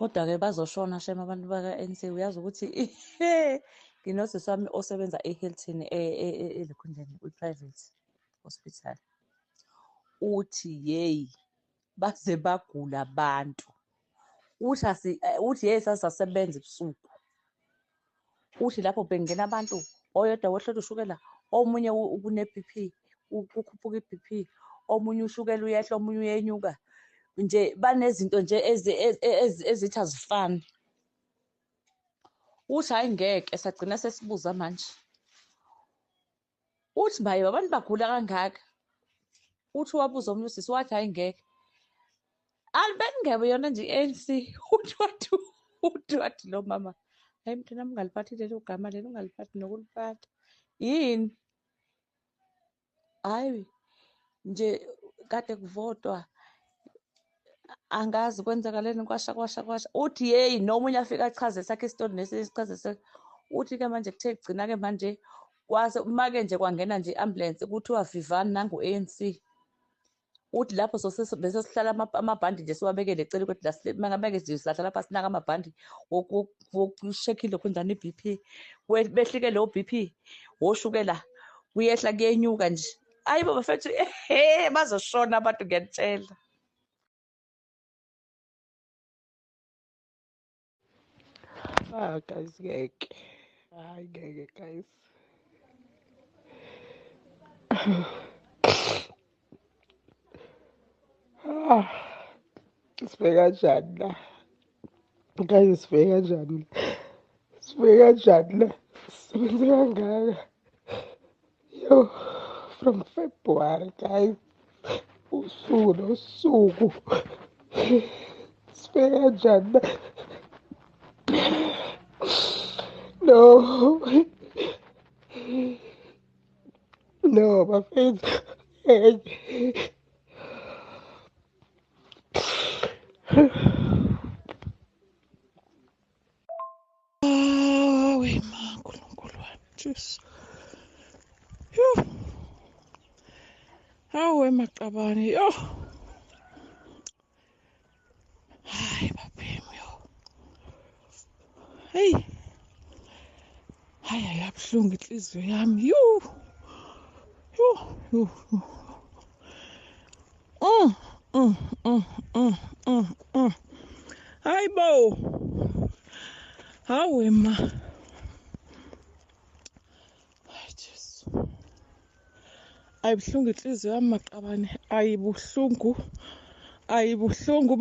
Kodwa-ke bazoshona shame abantu baka-ANC. Uyazi ukuthi nginosisi wami osebenza e-Hilton elokhunjeni kwi-private hospital. Uthi yeyi baze bagula abantu. Uthi uthi yeyi sasasebenza ebusuku. Uthi lapho bengena abantu oyedwa wehlelwa ushukela, omunye une-BP, kukhuphuka i-BP, omunye ushukela uyehla, omunye uyenyuka. Nje banezinto nje ezithi azifani. Uthi hhayi ngeke sagcina sesibuza manje. Uthi maye abantu bagula kangaka. Uthi wabuza omunye usisi wathi hhayi ngeke. Alibengebe yona nje i-ANC. Uthi wathi uthi wathi lo mama, hayi mntanami ungaliphathi lelo gama lelo, ungaliphathi nokuliphatha. Yini? Hhayi nje kade kuvotwa angazi kwenzakaleni kwasha kwasha kwasha. Uthi yeyi nomunye afike achaze sakhe isitori nesinye sichaze. Uthi-ke manje kuthe kugcina-ke manje kwase uma-ke nje kwangena nje i-ambulance kuthiwa vivani nangu-ANC. Uthi lapho bese sihlala amabhandi nje siwabekele eceleni kwethu la mangabeke nje sihlala phansi sinaka amabhandi wokushekha ilokhunjani i-BP, behlike leyo BP woshukela kuyehla kuyenyuka nje. Hayi bo bafethu, bazoshona abantu ngiyakutshela. Ah guys, ngeke. Hayi ngeke guys. Ah, sifike kanjani la? Guys, sifike kanjani la? Sifike kanjani la? Sisebenze kangaka. Yo, from February guys. Usuku nosuku. Sifike kanjani la? No. No, bafethu. Ngeke. Awe ma Nkulunkulu wami Jesu. Yo. Awe maqabane yo. Hayi babhemu yo. Hey. Hayi ayabuhlungu inhliziyo yami. Yo. Yo. Yo. Hayi bo. Hawe ma. Hayi Jesu. Ayibuhlungu inhliziyo yami maqabane. Ayibuhlungu. Ayibuhlungu.